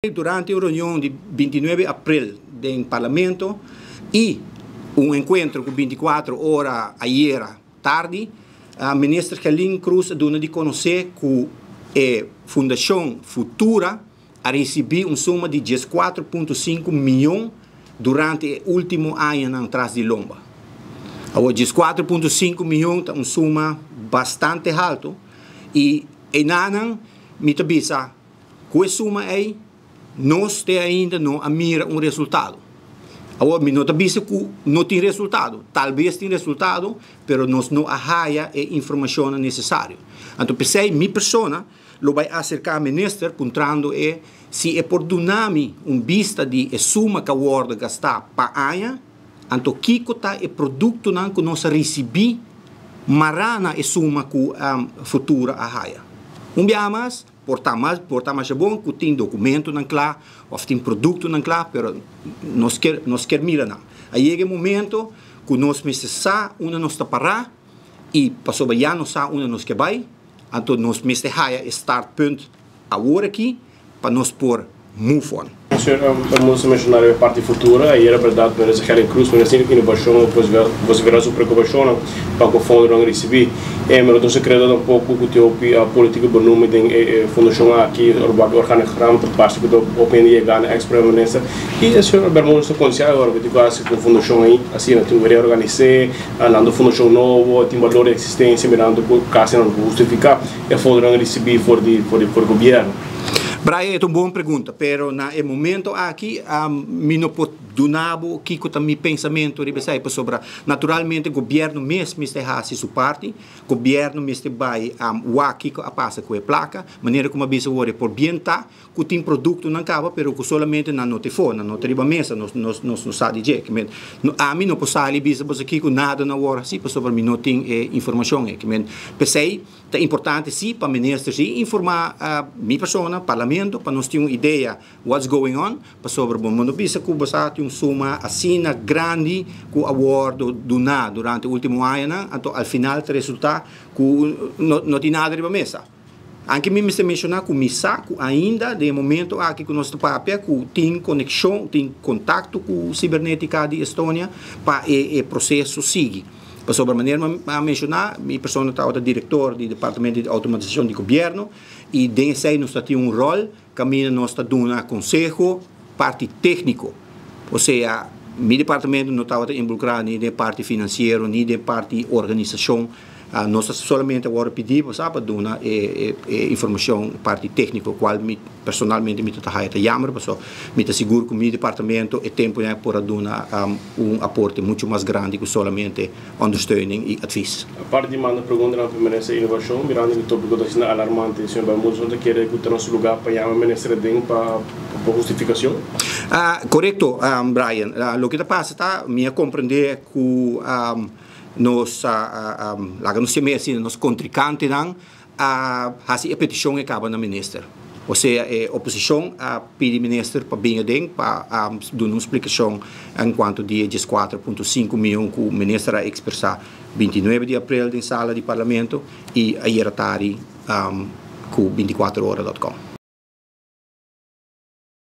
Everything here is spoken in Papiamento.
Durante un reunion di 29 april den parlamento y un encuentro cu 24 Ora ayera tardi, minister Gerlien Croes a duna di conoce cu e Fundacion Futura a ricibi un suma di 14.5 miyon durante e ultimo añanan tras di lomba. Awor, 14.5 miyon ta un suma bastante halto y einan mi ta bisa cu e suma ey nos te ainda no a mira un resultado. Awor, mi no ta bisa cu no tin resultado. Talbes tin resultado, pero nos no a haya e informacion necesario. Anto, p'esey, mi persona lo bay acerca minister puntrando e si e por duna mi un bista di e suma cu a wordo gasta pa aña, anto kico ta e productonan cu nos a ricibi mara na e suma cu Futura a haya. Un biaha mas, por ta mas bon cu tin documentonan cla of tin productonan cla, pero nos kier mira nan. A yega e momento cu nos mester sa unda nos ta para y pasobra ya nos sa unda nos kier bay, anto nos mester haya startpunt awor aki pa nos por move on. Señor, vamos menciona e parti Futura, y ta berdad, minister Gerlien Croes, minister di Innovacion, pues vocifera su preocupacion pa cu fondonan ricibi. Pero nos ta kere un poco cu e politico benoemen den fundacion aki, organigram, parte cu opinie yega na ex-prome minister. Y señor Bermudez ta consciente awor cu cu fundacion ey, asina, tin cu reorganisa, lanta fundacion nobo, tin balor di existencia, mirando cu casi no hustifica e fondonan ricibi for di gobierno. Brian, e ta un bon pregunta, pero na e momento aki, mi no por duna bo kico ta mi pensamento riba esey pasobra naturalmente gobierno mes mester hasi su parti, gobierno mester bay wak kico a pasa cu e placa, manera cu mi a bisa awor, por bien ta cu tin productonan caba, pero cu solamente nan no t'afo, nan no ta riba mesa, nos no sa di dje. No, ami no por sali bisa boso aki cu nada na awor asina, pasobra mi no tin informacion. P'esey, ta importante si pa minister si informa mi persona, parlamento, pa nos tin un idea what's going on, pasobra bo no bisa cu bo tin un suma asina grandi cu a wordo duna durante ultimo aña, anto al final ta resulta cu no tin nada riba mesa. Aunke mi mester menciona cu mi sa cu ainda den momento aki cu nos ta papia cu tin conexion, tin contacto cu Cibernetica di Estonia pa e proceso sigui. Pasobra manera a menciona, mi persona ta director di Departamento di Automatisacion di Gobierno y den esey nos tin un rol, caminda nos ta duna conseho, parti tecnico. Osea, mi departamento no tabata involucra ni den parti financiero, ni den parti organisacion. Nos solamente awor pidi pa duna e informacion parti tecnico, cual mi personalmente mi ta ta jammer, paso mi ta sigur cu mi departamento e tempo ey por a duna un aporte mucho mas grandi cu solamente ondersteuning y advies. Aparte di manda pregunta na minister di Innovacion, mirando cu e topico ta asina alarmante, señor Bermudez no ta kere cu ta na su lugar pa yama minister den pa hustificacion? Corecto, Brian. Loke ta pasa ta, mi a comprende cu nos, laga nos yama asina, nos contrincantenan a hasi e peticion e caba na minister. Osea, e oposicion a pidi minister pa bin aden pa duna un explicacion en cuanto di 4.5 miyon cu minister a expresa 29 di april den sala di parlamento y ayera tardi cu 24ora.com.